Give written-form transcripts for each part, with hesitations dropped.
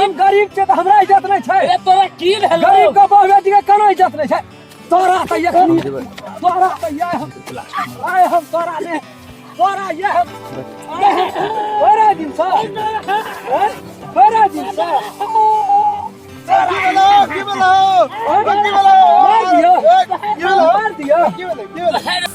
हम गरीब छियै तऽ हमरा इज्जत नहि छै। अरे तोरा की भेलौ? गरीब के बहु बेटी के कोनो इज्जत नहि छै। तोरा तऽ एखनी, तोरा तऽ इएह हम आइ हम तोरा ने, तोरा इएह हम आइ हम तोरा दिनसँ, आँय? तोरा दिनसँ की भेलौ? की भेलौ? की भेलौ? मार दियौ। की भेलौ? मार दियौ। की भेलै? की भेलै?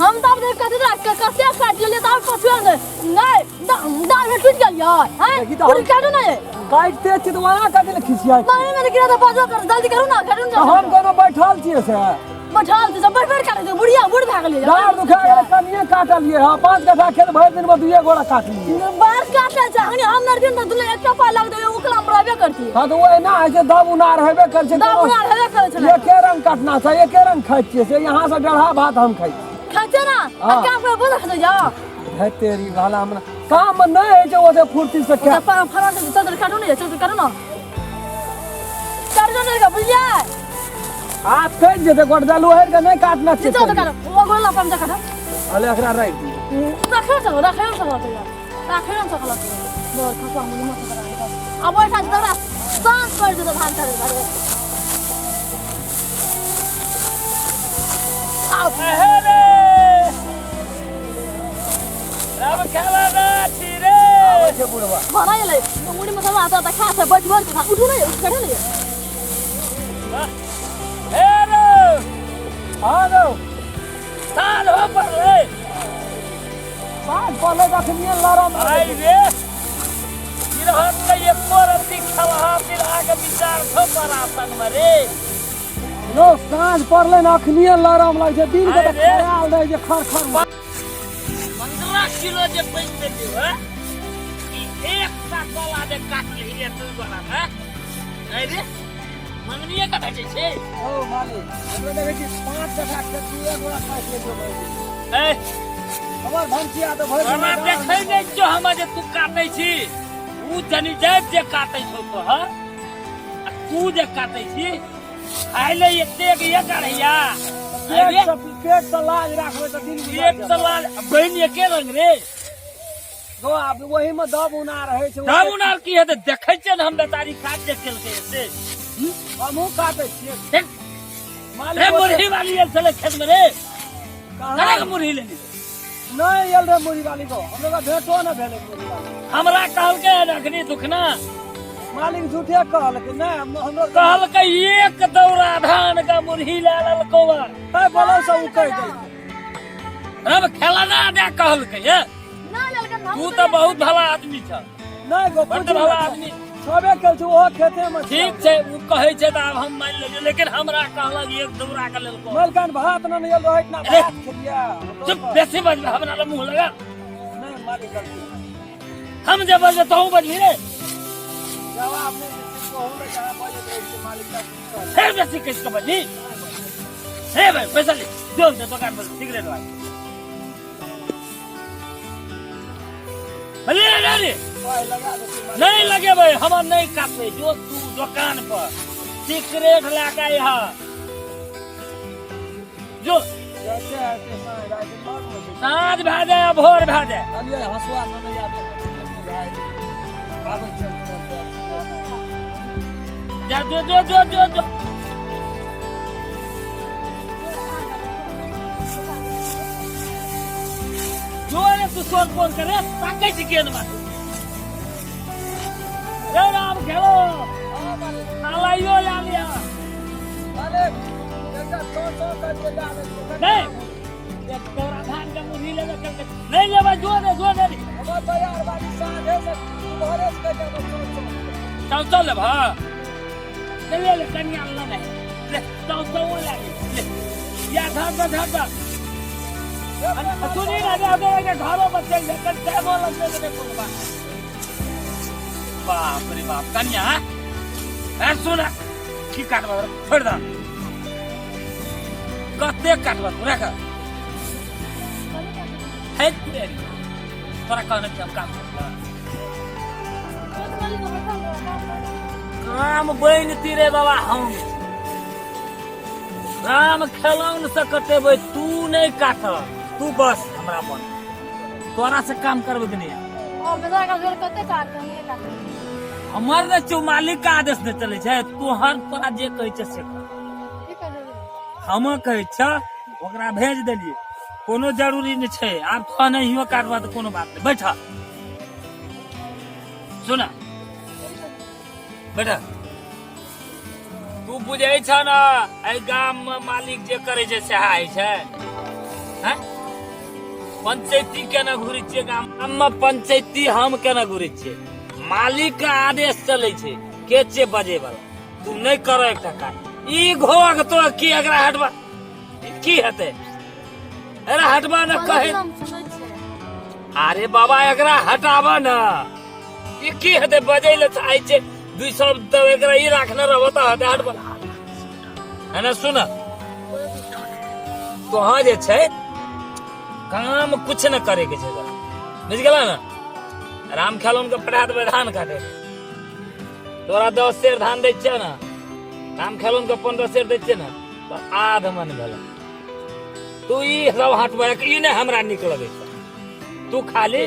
हम तब देख कथी तोरा कते काटि लेलियै तब पछुआ नहि नहि दाँत में टूटि गेल यार हैं देखी तऽ पूरी काटू ना ये काटिते छी तऽ ओना कथी लए खिसियाइ छी? पानी में गिरा तऽ बजो कर जल्दी करू ना, करू ना। तऽ हम कोनो बैठल छियै से? बैठल छी सब, बैठ बैठ काटै छै बुढ़िया, बूढ़ भए गेलियै। डाँर दुखा गेलै, कनिये काटलियै हँ। 5 कट्ठा खेत भरि दिनमे 2 गोरा काटलियै। बार काटले छै हनी, हम नरदिन तऽ दुनू एकटा पाइ लगतै, ओकरा हम रहबे करतियै। हँ तऽ ओ एना होइ छै, दब उनार हेबे करै छै। दब उनार हेबे करै छै। एके रंग काटना छै, एके रंग खाइ छियै से। यहाँ से डेढ़ा भात हम खाइ छियै। खाइ छियै ना? आ हँ। काम करे बोल खाइ जा। हे तेरी भला, हमरा काम नहि होइ छै ओते फुर्ती से। ओतऽ फरान से चल, काटू ने, चल काटू ना, काटू ना, बुझलियै? हाथ कटि जेतै, गोटदा लोहर के नहि काटना छै। चल काटू, ओ गोला पाम जा काटू। अले एकरा राखि दियौ। राखै चलो, राखै चलो, राखै चलो। बोल खसवा मुनि मत करा। अब ओइठा तोरा साँझ पड़ि जेतौ धान करे घरे। आब हे रे राम खेला ना छी रे। आबै छै बुढ़वा। भरा एलै मुड़ी मसाला आता तऽ खा से बैठ बैठ के खा। उठू नहि, उठ बैठे नहि। हे रे। हाँ रौ। साल हो पर रे। साँझ पड़लै तखनिये लरम। आई रे गिरहत के एको रत्ती खेलहा पिलहा के विचार छौ तोरा संग में रे? लो साँझ पड़लै ने अखनिये लरम लगै छै, दिन के तऽ अरे। खराल रहै छै खर खर। 15 किलो जे पानि देलियौ है, ई एकटा कला जे काटलही रे तू गोरा में, अरे मंगनिए के भेटै छै। ओ मालिक, हमरा देखै छी 5 कट्ठा खेत दुए गोरा काटि लेलियौ भरि दिन। ए हमर भनसिया तऽ भरि दिन हमरा देखै नहि छियौ हम जे तू काटै छी? उ जनी जाइत जे काटै छौ तोहर आ तू जे काटै छी, खाय ले एतेक एक अढ़ैया। पेट से, पेट से लाज राखबै तऽ दिन गुजर पेट से लाज बनि एके रंग रे। गो आब ओही में दब उना रहै छै। दब उनार की हेतै? देखै छियै ने हम बेचारी काट जे केलकै से। हमहूँ काटै छियै। देख, मालिक रे मुरही वाली आयल छलै खेत में रे? कहाँ? कना के मुरही लेली? नहि आयल रहे मुरही वाली को, हमरा भेटो नहि भेलै मुरही वाली। हमरा कहलकै हन अखनी दुखना। मालिक झूठे कहलकै नहि हमरो। कहलकै एक दौरा धान के मुरही लए लेलकौ हन। है बोलो से उ कहि देलकै। अब खेलना दे कहलकै हे। ना लेलकन हम। तू तऽ बहुत भला आदमी छ। नहि गो बड्ड पूछू भला ने। आदमी। छबे केल छै, ओहो खेते मे छै। ठीक छै, उ कहै छै तऽ आब हम मानि लेलियै, लेकिन हमरा कहलक एक दौरा के लेलको। मलकान भात न आयल रहै ना? अरे। भात खेलियै। चुप, बेसी बजबै हमरा लग मुँह लगा। नहि मालिक, गलती। हम जे बजबै तहूँ बजबी रे? जवाब नहि दै छै, कहू ने जहाँ बजैत रहै छै मालिक का की कहब। फेर बेसी कहि कऽ बजबी? हे भाई, पैसा ले जो दोकान पर सिगरेट भाई। अरे अरे अरे। पाइ लगा दै छै मालिक। नहीं लगेबै, हमर नहीं काटबै। जो तू दोकान पर सिगरेट लए कऽ अइहऽ जो। जैसे हेतै साँझ राति लगमे छै। साँझ भए जाए आ भोर भए जाए। कहलियै हँसुआ नेने आबै, आबै छै तुरन्त। जा जो जो जो जो जो जो रे तू सोर फोन करे ताकै छी केन बात रे। राम खेलो। हँ मालिक। खालाइयो ला लिया। मालिक, एकटा सौ सौ करके लए आबै छियै। नहीं, एक तोरा धान के मुरही लेबे करके नहीं लेबै। जो रे जो रे। हमर तैयार बाड़ी साँझे से दुपहरे से कहि देबै सौ सौ। चल चल लेब। हाँ ले ले ले, कनिया ले ले ले, चल चल ले ले या धर दे धर दे। सुनी ना दे दे के घरो पर चल जा कर टाइमो लगते नहीं कोनो बात। बाप रे बाप, कनिया ए सुन, की काटबा? छोड़ दा, कते काटबा तू? रख है तेरी, तोरा कहने छी हम काम करबा। काम बनि तीरे बाबा, हम राम खेलौन से कटेबै, तू नहि काट, तू बस हमरा मन तोरा से काम करबे के नहीं। ओ बेचारा का जोर कते काटते, हम नहि काटते। हमर ने छौ, मालिक के आदेश नहि चलै छै। तोहर तोरा जे कहै छै से कर। की कहै? हम कहै छ ओकरा भेज देलियै, कोनो जरूरी नहि छै। आब तो नहियो काटबा तऽ कोनो बात नहि। बैठ, सुन बेटा, तू बुझै छ ने एहि गाम मे मालिक जे करै छै सएह होइ छै? हैं? पंचायती केना घुरै छियै गाम मे? पंचायती हम केना घुरै छियै? मालिक के आदेश चलै छै। के छियै बजे वाला? तू नहि कर एकटा काज। ई घोघ तो की एकरा हटबा ई की हेतै? एकरा हटबा ने कहे। हम सुनै छियै। अरे बाबा, एकरा हटाब ने, ई की हेतै? बजै लए चाहै छै 200 तऽ एकरा ई राखने रहबो तऽ हेतै। हटब है ने। सुन, तोहाँ जे छै काम कुछ न करे के छै तोरा, बुझि गेला ने? राम खेलौन के पठा देबै धान काटे। तोरा 10 सेर धान दै छियै ने, राम खेलौन के 15 सेर दै छियै ने, तऽ आध मन भेलै। तू ई सब हटबै, ई नहि हमरा नीक लगै छै। तू खाली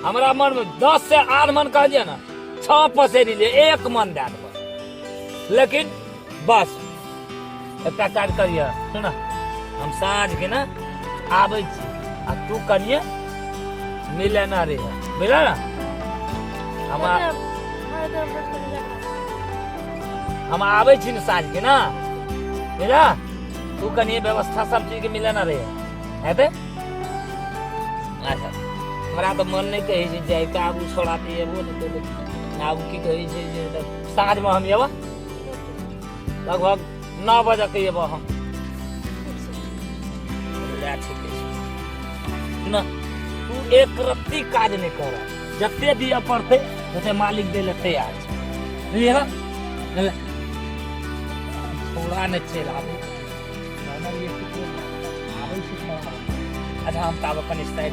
हमरा मन में 10 से आध मन कहलियै ने, 6 पसेरी ले 1 मन दए देबै। लेकिन बस एकटा काज करिय, सुन, हम साँझ के ने आबै छी आ तू कनिए मिले ना रही, बुझल ने? हम हम आबै छी ने साँझ के ना, बुझल? तू कनिए व्यवस्था सब चीज के मिले ना रही हेतै। अच्छा, हमरा तऽ मन नहि कहै छै जाइके। आब ओ छोड़ा तऽ एबो नहि केलै। आब की कहै छै जे साँझमे हम एबऽ, लगभग 9 बजे के एबऽ हम। ले, ठीक छै न? तू एक रत्ती काज नहि कर। जते दिअ पड़तै तते मालिक दै लए तैयार छै, बुझलियै ने? ले, छोड़ा नहि चलि आबू। अच्छा, हम तऽ आब अपन साइड।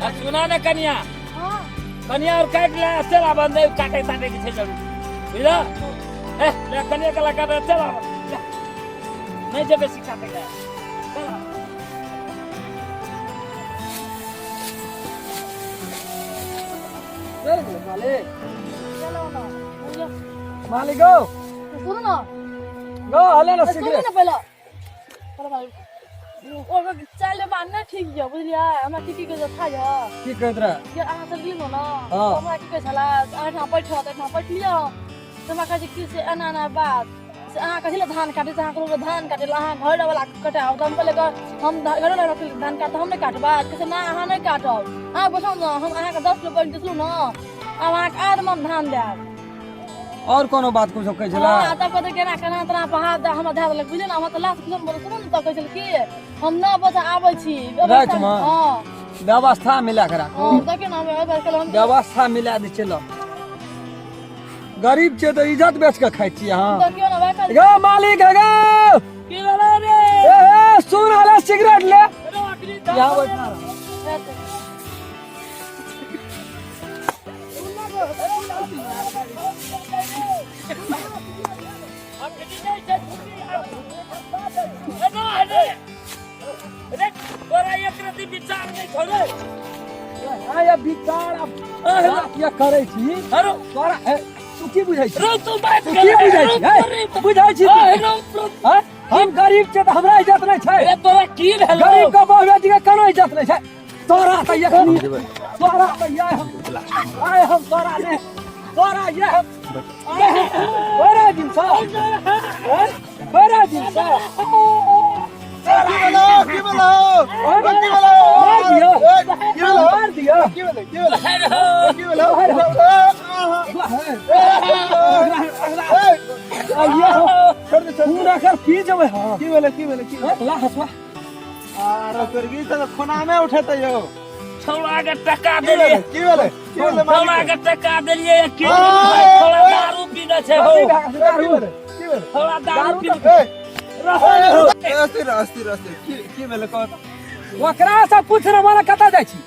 आ सुना ने कनिया, कनिया और काट ले, चल आब नहीं काटे ताटे के छै जरूर, बुझल? ए ले, कनिया के लगा दे, चल आब। ले, नहीं जेबे सिखा के, चल आब। चलि गेलै मालिक। चलो ना। मालिक गो। सुनू ना। गो हले ना। सुनू सिगरेट ना पहले। पहले भाई ओ चल बात ना ठीक यऽ, बुझलियै? हमरा की की कहै था यऽ? की कहैत रहे? कि अहाँ सब गेलहुँ ने? हाँ। तऽ हमरा की कहै छला, अहिठाम बैठो तऽ एहिठाम बैठलियै, तऽ हमरा कहै छै कि से एना एना बात से अहाँ कथी लए धान काटै छै? अहाँ कहलहुँ धान काटै लए, अहाँ घर वाला कटाउ। तऽ हम कहलियै हम घरे वाला धान काटब, हम नहि काटबै? कहै छै ना, अहाँ नहि काटब, अहाँ बैठो ने, हम अहाँके 10 किलो पानि दिसलहुँ ने, आब अहाँके आध मन धान देब। और कोनो बात कुछो कहै छला? हाँ, तब कहतै केना केना तोरा पर हाथ दए हमरा धए देलक, बुझलियै ने? हमरा तऽ लास्ट कुछो बोल। सुनू ने, तऽ कहै छल कि हम 9 बजे आबै छी। रातिमे? हाँ। व्यवस्था मिला के राखू। हाँ, देखियौ ने, हम एहि बेर कहलहुँ हम। व्यवस्था मिला दै छियै। गरीब छियै तऽ इज्जत बेच के खाइ छियै अहाँ। देखियौ ने, वएह कहलियै। गो मालिक गो। की भेलै रे? ए ए सुन, हले सिगरेट ले। अरे अखनी यहाँ बैठना रह। अखनी नहि छै छुट्टी। एना रे रे, तोरा एक रति विचार नहि छौ रे? आ या विचार अब बात या करै छी। अरे तोरा ए, तू की बुझै छी? रौ तू बात तू की बुझै छी? ए, बुझै छी तू? हैं? हम गरीब छियै तऽ हमरा इज्जत नहि छै? अरे तोरा की भेलौ? गरीब के बहु बेटी के कोनो इज्जत नहि छै। तोरा तऽ एखनी, तोरा तऽ ये हम आइ हम तोरा ने, तोरा ये हम आइ हम बड़ा दिन सँ, हैं? बड़ा दिन सँ। की भेलो? की भेलो? की भेलो? मार दियो। की भेलो? मार दियो। की भेलो? की भेलो? की भेलो? आइयो। छोड़ दे, छोड़। पूरा कर पी जेबै। हाँ। की भेलो? की भेलो? की भेलो? ला हसुआ। अरे तोर की तऽ खोनामे उठेतै यौ। छौड़ा के टका की देलियै। भेलै? की भेलै? की भेलै छौड़ा मालिक? के टका देलियै की? छौड़ा दारू पीने छै हौ। की भेलै? की भेलै? छौड़ा दारू पीने। ए, अस्थिर अस्थिर अस्थिर। की की भेलै, कहू तऽ? ओकरा से पूछ रहे, माने कतऽ जाइ छी?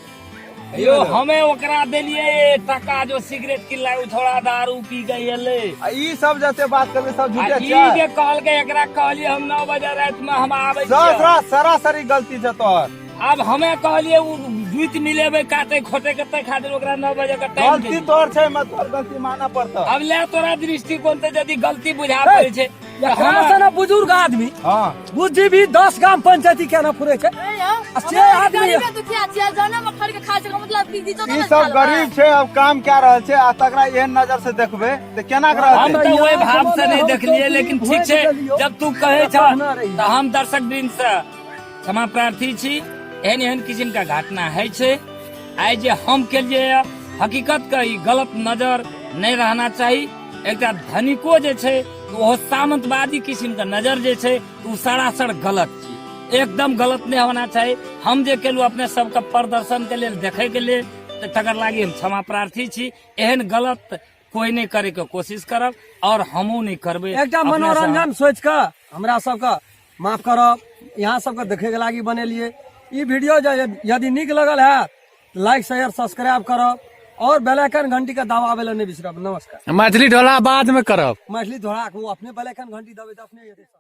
यो हमें ओकरा देलिए टका जो सिगरेट किनला उ छोड़ा दारू पी के एले। आ ई सब जते बात करले सब आ झूठे ई छै। जे कहलकै एकरा कहलिए हम 9 बजे राति में हम आबै छियै। ससरा सरासरी गलती छै तोहर। आब हमें कहलिए उ जुति मिलेबै काटे खोटे के तै खातिर ओकरा 9 बजे के टाइम गलती देलियै। तोहर छै मत तोहर गलती मानऽ पड़तौ। अब ले तोरा दृष्टिकोण से यदि गलती बुझा पड़ै छै तऽ एकरा हम सन बुजुर्ग आदमी हाँ बुद्धिजीवी 10 गाम पंचायती केना पुरे छै आ से आदमी गरीबे दुखिया छियै जने में खड़ के खाइ छै मतलब की दिजो ई सब गरीब छै अब काम क्या रहल छै आ तकरा एहन नजर से देखबै तऽ केना के हम रहतै? तऽ ओहि भाव से नहि हम देखलियै तो लेकिन ठीक छै भोज देलियौ। जब तू कहै छह कहना रही। तऽ हम दर्शक वृंद से क्षमा प्रार्थी छी। एहन एहन किसिम के घटना होइ छै। आइ जे हम केलियै हकीकत के ई गलत नजर नहि रहना चाही। एकटा धनिको जे छै ओहो सामंतवादी किसिम के नजर जे छै ओ सरासर गलत छै, एकदम गलत नहि होना चाही। हम जे केलहुँ अपने सबके प्रदर्शन के लेल देखे के लेल तऽ तकर लागी हम क्षमा प्रार्थी छी। एहन गलत कोई नहीं करे के कोशिश करब और हमहूँ नहीं करबै। एकटा अपने से मनोरंजन सोच के हमरा सबके माफ करब, यहाँ सबके देखे के लागी बनेलिए ई वीडियो। यदि नीक लगल है लाइक शेयर सब्सक्राइब करब और बेल आइकन घंटी के दबावे ला नहीं बिसरब। नमस्कार। मैथिली ढोला बाद में करब। मैथिली ढोला के वो अपने बेल आइकन घंटी दबे तो अपने हेतै सब।